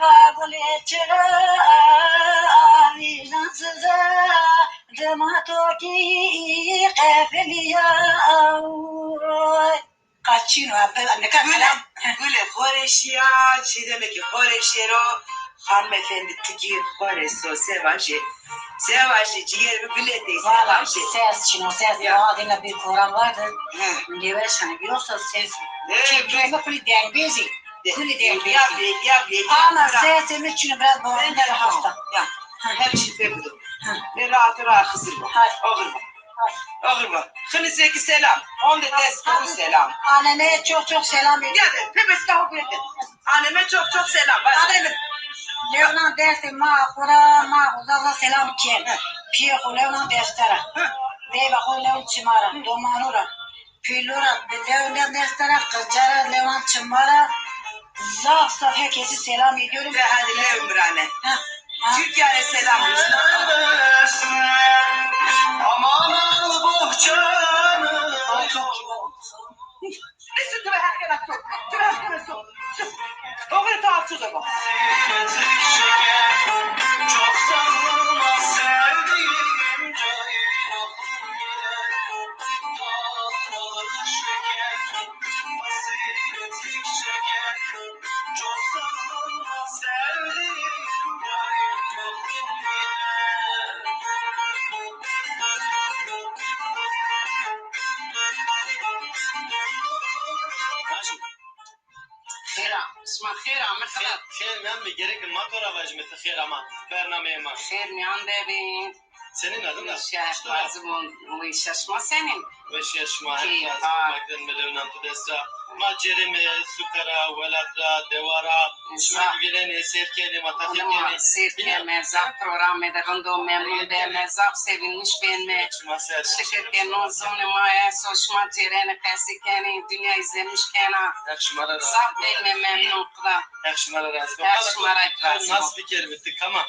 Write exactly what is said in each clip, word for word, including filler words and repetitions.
Va gulê çira, vîjan size, dima to kî qefilîya. Qaçîno, ebe, nika Gule, selam. Gule, xo rê şîya, çîdemekî xo rê şêro, xanime efendî ti kî xo rê so, se vajê. Se vajê, cîgerê mi Gule tey, se vajê. Ses çin o, ses. Ya. Doğa dina bir program vardı. Hı. Lêweşan, yoksa ses. Hı. Ki, kime kulî dengbêzî. Kulî dengbêzî. Ya, ya, ya. Ama sesê mi çin o, biraz boğazım hasta. Ya. Hı. Her şey pek. Hı. Ve rahat, rahat, Xizir bo. Hadi. Oxir bo. Oxir bo. Xinizê kî selam. Honde dest kewû selam. Anneme çok çok selam ediyorum. Ya de, pepes kahu buyurdu. Anneme çok çok selam. Bak. Anneme. Lewnan destê ma xo ra, ma xo ra selam kên. Hı. Piyê xo lewnan deste ra. Hı. Veyva xo lewn çima ra, domanu ra. Pîlo ra, lewnan deste ra, qıca ra, lewnan çima ra. Zaf zaf herkesi selam ediyorum. Ve hadi lew mirane. Ha, ha. Türkiye'ye selam olsun. Aman al bohçanı. Ay, çok güzel. Neyse, dur, herkese sok. Dur, herkese sok. Oğlum, tamam, sus ama. Çok sarılma sevdiğim canım. Xêr a, şima xêr a, mi xêr. Xêr, xêr, nem mi gerek ma to ra vajime ti xêr ama bernameyê ma. Xêr miyan de bî. Senîn a, dinda? Weşîya, razî bûn. Weşîya şima senîn? Weşîya şima, her razî bûn. Makden mi lewnan tu dest ra. Ma cêrê mi suka ra, welat ra, dewa ra. Şima vînenê, seyr kenê, ma taqîb kenê. Seyr keme, zaf programê de rind o, memnun beme, zaf sevinmiş beme. Şima ser. Şikir ke no zonê ma esto, şima cêrenê qesî kenê, dinya izlemiş kena. Heq şima ra razî bo. Zaf beme memnun. Heq şima ra razî bo. Heq şima ra razî bo. Nas bikerîme, ti kam a?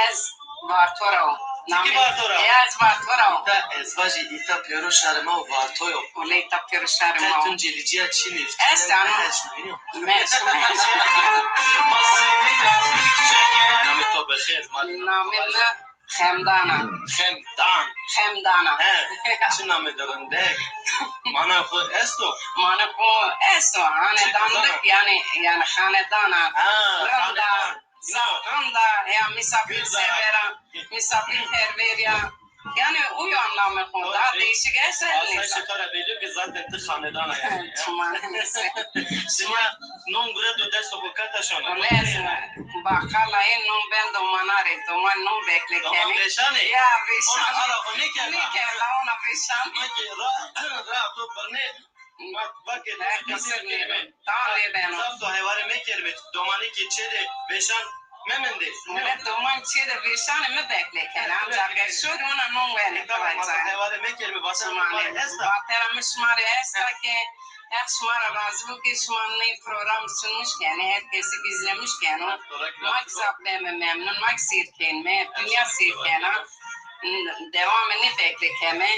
Ez Varto ra wo. Ti kî Varto ra wo? E, ez Varto ra wo. Îta ez vajî, îta pêro şarê ma wo, Varto yo. Wele îta pêro şarê ma wo. Qe Tunceli cîya çin ê. Ez ano. Meş, meş. Namê to bi xêr, ma. Namê mi Xemdan a. Xemdan. Xemdan a. He, çi namê de rindek. Mana xo esto? Mana xo esto. Hanedanlık, yanî, yanî xanedan a. Ha, rind a. Xanedan. Zaf rind a. Ya misafirsever a. Misafirperver ya. Yanî uyo anlamê xo. Daha değişik eser nîsa. Asayîşê to ra belli ki zaten ti xanedan a yanî. Çimanê nîsa. Şima non gure do destê xo kata şona. Wele ez baqal a, ê non ben domana rê, doman non bekle kenê. Doman vêşan ê? Ya, vêşan. Ona ara xo nêkerda? Nêkerda, ona vêşan. Ma ke ra, ra to birnê, ma, ma ke ra qisir nêbeno. Tamam, nêbeno. Zaf do hêwarê mekerîme, domanî kî çê de vêşan memendê. Wele doman çê de vêşanê mi bekle kenê. Ancax ez şorî ona non wenê. Tamam, ma hêwarê mekerîme, vatena mi şima rê esta. Vatena mi şima rê esta ke Heq şima ra razî bo ke şima ney program sunmuş kenê, her kesî izlemiş keno. Ma kî zaf beme memnun, ma kî seyr kenîme, dinya seyr kena. Dewamê nê bekle keme.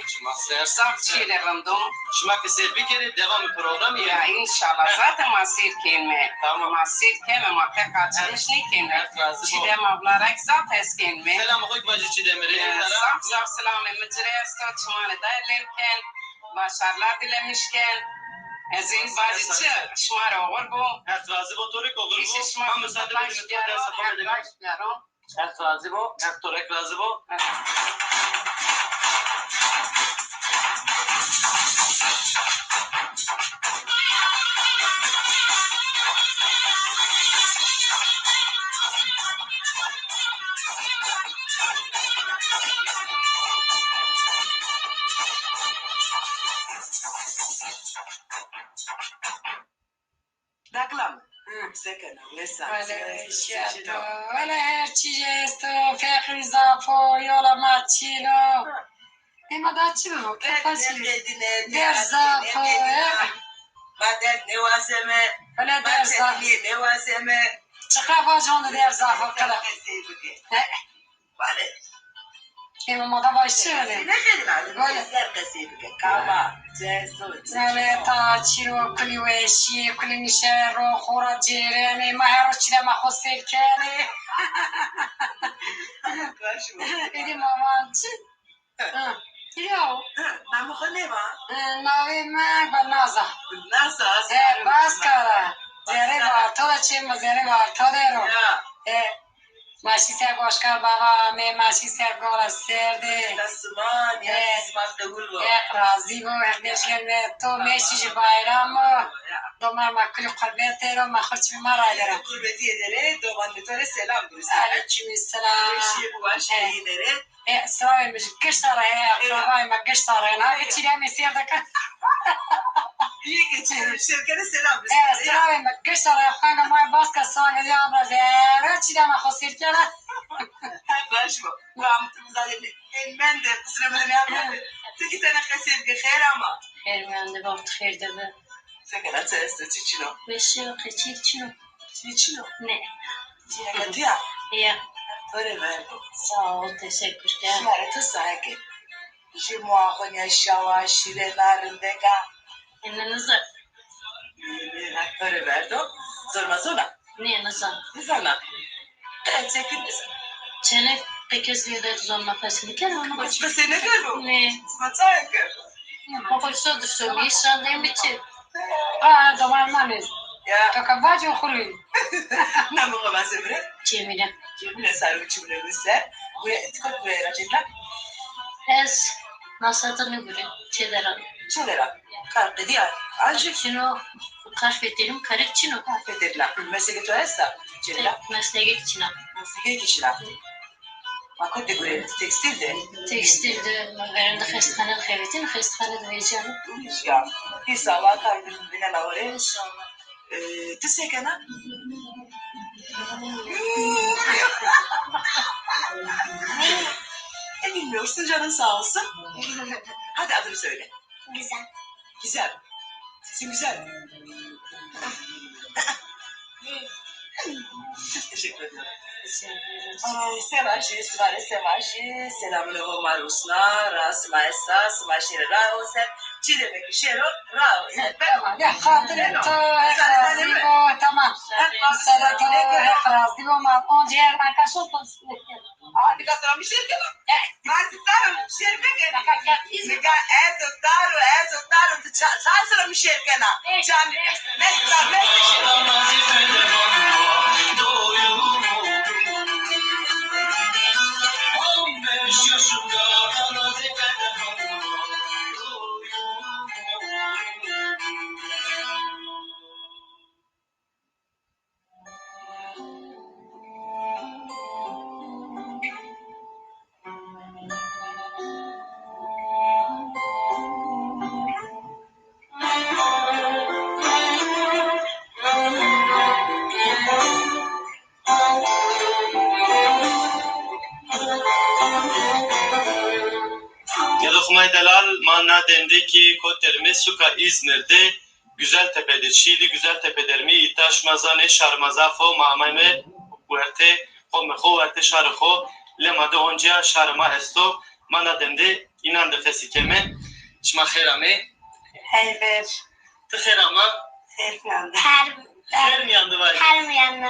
Zaf çîyê rind o. Şima kî seyr bikerê, dewamê programî ya. Ya, înşallah. Zaten ma seyr kenîme. Tamam. Ma seyr keme, ma qe qaçırmış nêkenîme. Çîdem abla ra kî zaf hes kenîme. Selamê xo kî vajî Çîdemî rê. Ya, zaf zaf selamê mi ci rê esto, çimanê daye lew ken. Başarılar dilemiş ken. Ez ên vajî çi, şima rê oxir bo. Heq razî bo, to rê kî oxir bo. Îşê şima, ma musaade bidîme to dest xo bidîme. Heq razî bo, Heq to rê kî razî bo. Dakla mi? Hı. Se kena? Wes a? Wele, se, weşîya to. Wele, her çî esto, feqîr zaf o, yola ma çin o. Hı. Ema da çi bibo? Kefasî. Derd zaf o, ya. Ma derd nêwazeme. Wele, derd zaf. Ma teslîye nêwazeme. Çiqa vajon de derd zaf o, kala. He. Wele. Kêma ma da başlıyor öyle. Sine xeylin abi. Böyle. Ser qesey bike. Kama, cezo, Nale ta çiro, kulî weşî, kulî nişe ro, xora cêrenê, ma her roz çîrê ma xo sêr kenê. Baş mı? Êdî ma van çi? Hı. Yo. Hı, namê xo nêva? Hı, navê mi Gulnaza. Gulnaza, He, Baskara. Zerê Varto de çê mi, zerê Varto de ro. Ya. E, ma şî ser Başkar Baba, amê, ma şî ser Gola Serdê. Sima, ya, sima qebul bo. Heq razî bo, Heq beşkene to, meşî jî bayram o. Ya. Domar ma kulî qurbetê ro, ma xurçî ma ra dero. Qurbetî ederê, doman mi to rê selam burî. Aleyküm selam. Weşî bu, weşî ederê. E, sirawê mi jî gişta ra heye, akrabay mi gişta ra heye. Abi çîrê mi sêr deke. Yê ke çîrê mi sêr kene selam. E, sirawê mi gişta ra heye. Xanga ma bas ke sage ya abla zere çîrê mi xo sêr kene. Baş bo. Rahmetimiz alemi. Elmen de kusura bakma. Ti ki tene qesê bike xeyr ama. Xeyr miyande, vaxt xeyr de be. Sekena, çi esto, çi çino? Weşî yo, qeçî çino. Çi çino? Ne. Çîyêka tu ya? Ya. Pere verdo. Sağ ol, teşekkür ederim. Şima rê to saye ke. Jê moa xo nîya şawa, şîrena, rindeka. Ene niza. Pere verdo. Zor ma zona? Nê, nizan. Nizana? Qe çekî nizan. Çênê qe kes vîyede zon nefes nikero, ama. Qe qesey nêkero? Nê. Ma çaye kero? Ma qe so dişo mi, şandê mi çi? Aa, domar ma nê. Ya. To ka vaco xulî. Namê xo vase bire? Cemîle. Cemîle, sar û çimûnê mi ser. Guya, ti kot guya ra cêdna? Ez nasata nêgurî, çêdera. Çêdera. Kar qedîya, ancî? Çino, kar fetelîm, karêk çino. Kar fetelîna. Meslekê to esta? Cemîle. Meslekêk çina. Meslekêk çina. Ma kotî de gurê? Tekstîl de? Tekstîl de, ma verên de xestxane de xebetîn, xestxane de vecîyano. Ya, înşallah kar vînena were. Înşallah. E, ti se kena? E, bilmiyorsun, canın sağ olsun. Hadi adını söyle. Güzel. Güzel. Sesin güzel. Teşekkür ederim. Ay, Sema jî, Sibare Sema jî selamûnê ho ma rusna, ra sima esta, sima şêrê ra o ser, çi demek ki şêro ra o ser. Tamam, ya xatirê to, Heq razî bo, tamam. Heq razî bo, Heq razî bo, ma oncî her naka şo to. Aa, nika sira mi şêr kena. Ma zî taro şêr bikena. Nika ez o taro, ez o taro, tu ça-, çay sira mi şêr kena. Can, mesela, mesela. Nêdo Xumay delal, ma na demde kî kot dermê suka Îzmir de, Güzeltepe de, Çîlî Güzeltepe dermê, îta şima zanê şar ma zaf o, ma ameyme wertê qomê xo, wertê şarê xo, lê ma de oncîya şarê ma esto, ma na demde înan de qesî keme. Şima xêr amê. Xeyr ver. Ti xêr ama? Xêr miyande. Xêr miyande vay. Xêr miyande.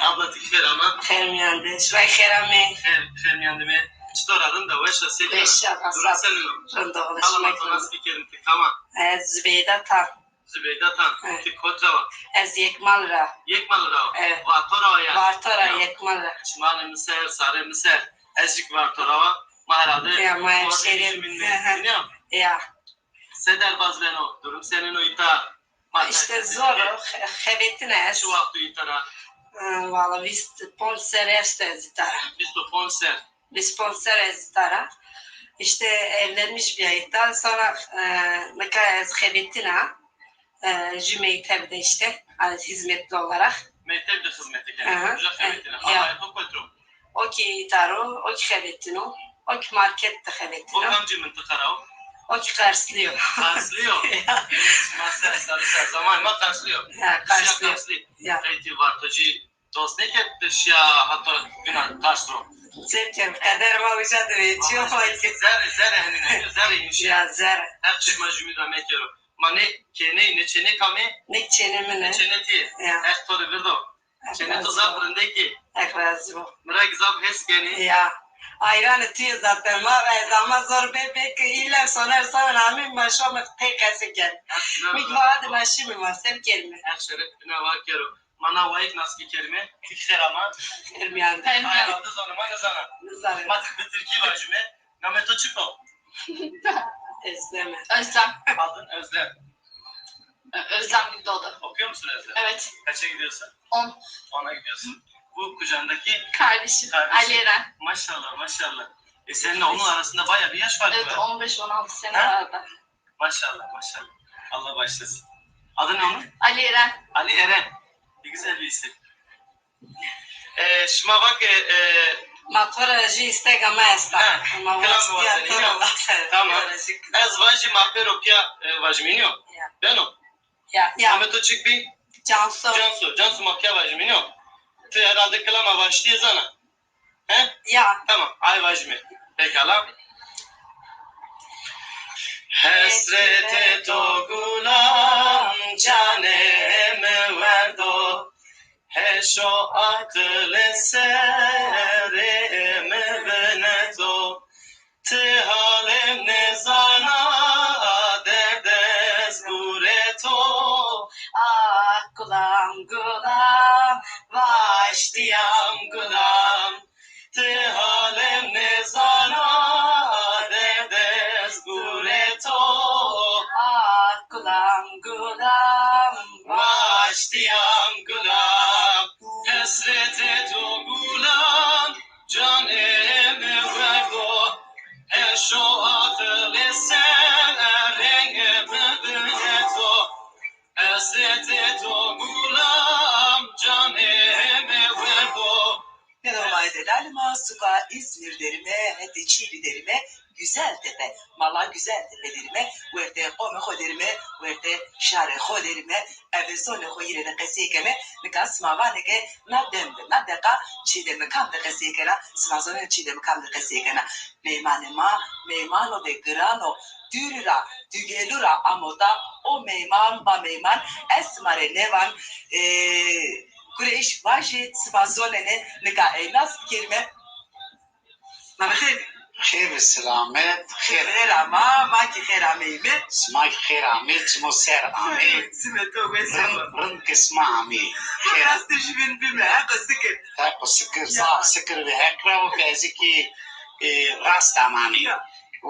Abla ti xêr ama? Xêr miyande. Şima xêr amê. Xêr, xêr miyande me. Çitor a, rind a, weş a, seyda? Weş a, durum senino? Rind a, Allah ma to nas bikerin, ti kam a? Ez Zübeyda Tan. Zübeyda Tan, ti kot ra wa? Ez Yekmal ra. Yekmal ra wa? Evet. Varto ra wa ya? Varto ra, Yekmal ra. Çimanê mi ser, sarê mi ser. Ez jî Varto ra wa. Ma herhalde ya, ma hemşehri. Ya. Se derbaz beno, durum senino îta? İşte zor o, xe-, xebetîna ez. Çi waxt o îta ra? Hı, valla vîst ponc ser esto ez îta ra. Vîst ponc ser. Vîst ponc ser ez îta ra. İşte evlenmiş bîya îta. Sonra, e, nika ez xebetîna, e, jü mekteb de işte, az hizmetli olarak. Mekteb de xizmetî kena. Hı hı. Uca xebetîna. E, ya. Havayê to kotî ro? O kî îta ro, o kî xebetîno, o kî market de xebetîno. O kamcî mintiqa ra o? O kî Qarslî yo. Qarslî yo? Ya. Ma ser, ser, ser zamanê ma Qarslî yo. Ya, Qarslî yo. Qarslî. Ya. Qey ti Vartocî dost nêkerd, ti şiya heta vîna Qars ro? Çekem, qeder ma uca de vêçîyo. Zerre, zerre henî ne, zerre înşe. Ya zerre. Her çi ma jumî da mekero. Ma ne kêney, ne çênê kamê? Ne çênê min e. Ne çênê tî? Ya. Her to de virdo. Çênê to zaf rindekî. Heq razî bo. Mi ra ki zaf hes kenî. Ya. Ayranê tî yê zaten. Ma ez ama zor bê bê ki îlem soner soner amî ma şome tey qesî ken. Mi ki va hadi ma şîmî ma sev kerîme. Her şeref bina var kero. Ma na wayik nas ki kerîme. Ti xêr ama. Xêr mîyan de. Ay, adı zonu ma nizana. Nizana. Ma bi Tirkî vajime. Namê to çik o? Özlem. Özlem. Adın Özlem. Ö- Özlem Gündoğdu. Okuyor musun Özlem? Evet. Kaça gidiyorsun? On. Ona gidiyorsun. Bu kucağındaki kardeşim, kardeşim Ali Eren. Maşallah, maşallah. E, seninle onun arasında bayağı bir yaş farkı var. Evet, on beş on altı sene arada. Maşallah, maşallah. Allah başlasın. Adı ne onun? Ali Eren. Ali Eren. Ne güzel bir isim. E, şima va ke, e, ma to ra jî îstega ma esta. Ha, ma kilam wazenî, ya. Tamam. Ez vajî ma pêro pîya, e, vajîmînî yo. Ya. Beno? Ya, ya. Namê to çik bî? Cansu. Cansu. Cansu ma pîya vajîmînî yo. Ti herhalde kilama vaştîye zana. He? Ya. Tamam, ay vajime. Pekala. Hesretê to gulan canê mi werdo, heşo aqilê serê mi vineto. Ti halê mi nêzana, derd ez gurê to. Ah gulam gulam, vaştîyam gulam. Ti halê mi nêzana, derd ez gurê to. Ah gulam gulam, vaştîyam gulam. Hesretê to gulam, canê mi werdo. Heşo aqilê serê mi vineto. Hesretê to gulam, canê mi werdo. Merhaba delalê ma, suka İzmir derime, hetê Çiğli derime, Güzeltepe, mala Güzeltepe derime, wertê qomê xo derime, wertê şarê xo derime, eve zonê xo yî rê de qesey keme, nika sima vanê ke na dem de, na deqa çî de mi kam de qesey kena, sima zonê çî de mi kam de qesey kena. Meymanê ma, meymano de giran o, dûrî ra, dugelu ra amo ta, o meyman, ba meyman, ez sima rê nêvan, e, Kureyş vajî, sima zonenê, nika ey nas bikerîme. Ma bi xêr. Xêr bi silamet, xêr. Xêr ama, ma kî xêr ameyîme. Sima kî xêr amê, çimo ser amê. Çimê to wes. Rind, rind ke sima amê. Xêr. Rastê jûbîn bîme, heqo sikir. Heqo sikir, zaf sikir bi Heq ra, o ke ez kî, e, rast amanî. Ya.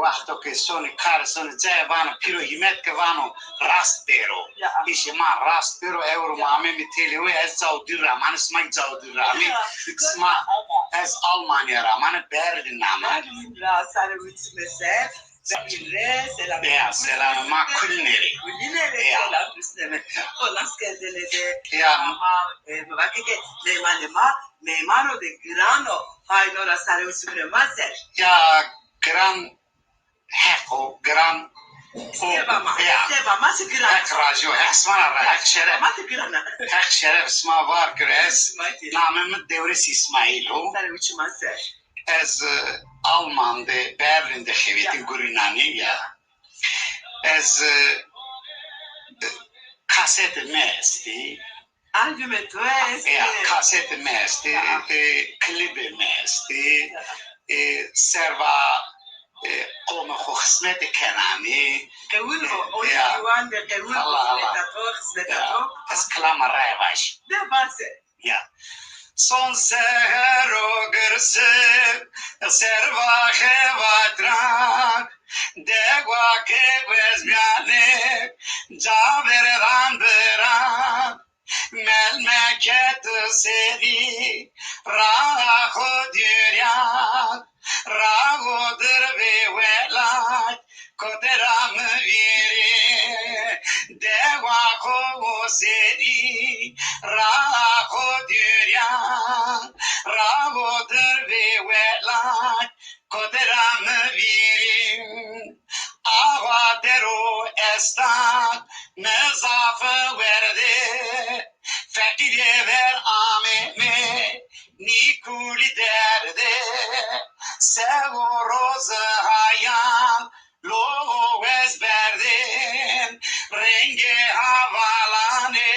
Wexto ke sonê kar, sonê cayê vano pîro hîmet ke vano rast bêro. Ya. Îşê ma rast bêro, ewro ma amême têlê we, ez cawo dûr ra amane, sima kî cawo dûr ra amê. Ya. Sima, ez Almanya ra amane, Berlin ra amane. Berlin ra, sarê û çimê ser. Berlin rê selam. Ya, selam ma kulîne rê. Kulîne rê selam rusneme. Xo nas kerdene de. Ya. Ama, e, mi vake ke meymanê ma, meymano de giran o. Hayno ra sarê û çimê ma ser. Ya, giran Heq o, giran o. Seva ma, ya. Seva ma çi giran. Heq razî o, Heq sima ra ra, Heq şeref. Ma çi giran. Heq şeref sima var kir ez. Namê mi Dewres Îsmaîl o. Sarê û çima ser. Ez, e, Alman de, Berlin de xebetî gurînanî ya. Ez, e, e, kasetê mi estî. Albumê to estî. Ya, kasetê mi estî, ya, e, klîbê mi estî, ya, e, serva, e, qomê xo xizmetê kenanî. Qewil bo, e, o ya, dîwan de qewil bo, Allah, Allah, xizmeta to, xizmeta to. Ez kilama raye vajî. De vaze. Ya. Son sehero girsik, serva xevat ra, dewa ke wezmîyanê, caverdan bira. Melmeket serî raha xo dûrîya, raho dir vê welat, kote ra mi vîrî. Dewa xo o serî raha xo dûrîya, raho dir vê welat, kote ra mi vîrî. Awa dero esta, mi zaf werde, feqîrê ver ameme, nîkulî derde. Sebo roz hayal lo ez berdên, rengê havalanê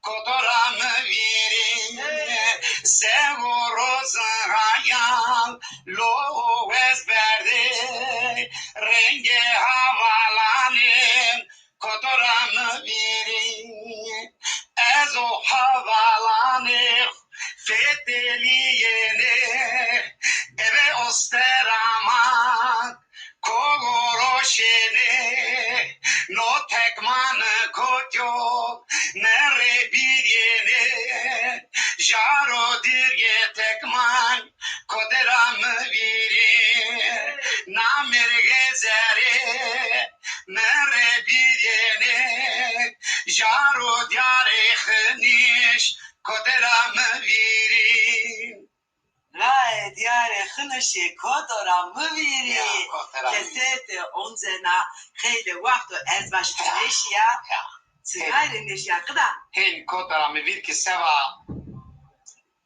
kotora mi vîrî. Sebo roz hayal lo ez berdê, rengê havalanê kotora mi vîrî. Ez o havalanê fetelîyêne, eve o steraman kogoroşêne, no tekman kotyo mi rê bîryêne, jaro dirgê tekman kotera mi vîrî. Na mergê zerê mi rê bîryêne, jaro diyarê xinîş kotera mi vîrî. Rae diyarê xinişê kotora mi vîrî. Ya, kotora mi vîrî. Kesete oncena xeylê wexto ez vaş neşîya. Ya. Sinay rê neşîya qida. Hên kotora mi vîr ki seba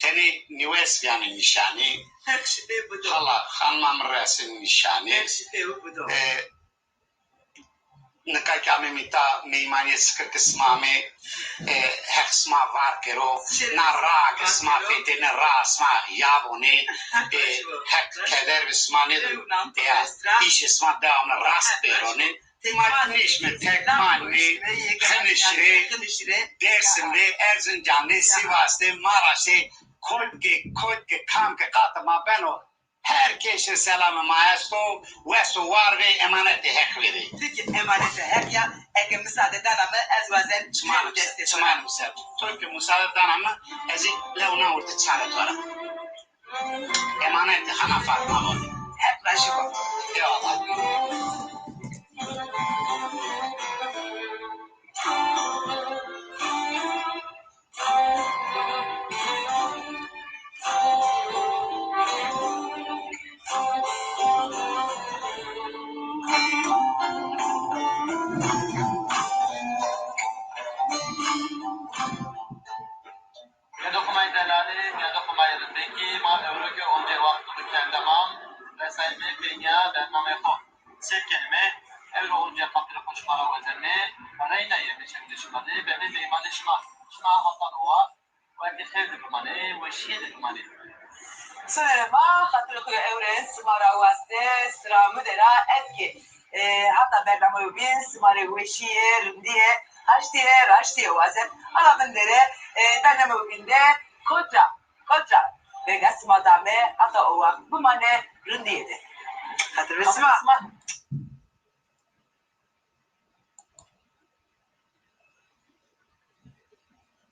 tenê nîwes bîyane nîşanî. Heq şifê bido. Hala xanima mi resê nîşanî. Heq şifê wi bido. E, Nika ke amê mîta meymanîye sikir ke sima amê, e, Heq sima var kero, na ra ke sima fetêne, ra sima yabonê, e, Heq keder bi sima nêdo. Ya, îşê sima dewamlı rast bêronê. Ma nêşme, tekman rê, Xinişî rê, Dêrsim rê, Erzincan rê, Sîvas rê, Maraş rê, kotke, kotke, kam ke qatê ma beno, her kesî selamê ma esto, wes û war bê, emanetê Heq verê. Ti kî emanetê Heq ya, eke misade dana mi, ez wazen çimanê mi ser, destê to ra. Çimanê mi ser. To kî misade dana mi, ez ê lew na wurtî çanê to ra. Emanetê Xana Fatma bo. Heq rajî bo. Eyvallah. Nêdo xo may delalî, nêdo xo may rindekî, ma ewro ke oncê wexto bi kende ma, resayîme pênîya bernameyê xo. Sêr kenîme, ewro oncê xatirê xo şima ra wazeme, reyna yeme çewdê şima de, beme meymanê şima. Şima hatan owa, wextê xêr de bimanê, weşîye de bimanê. Sonerê ma, xatirê xo yo ewren sima ra waste, sira mi de ra, ez kî, e, hata bernameyo bîn, sima rê weşîye, rindîye, haştîye, raştîye wazen. Ala vindere, e, bernameyo bîn de, kot ra, kot ra. Verga sima dame, hata o waxt bimane, rindîye de. Xatirê sima.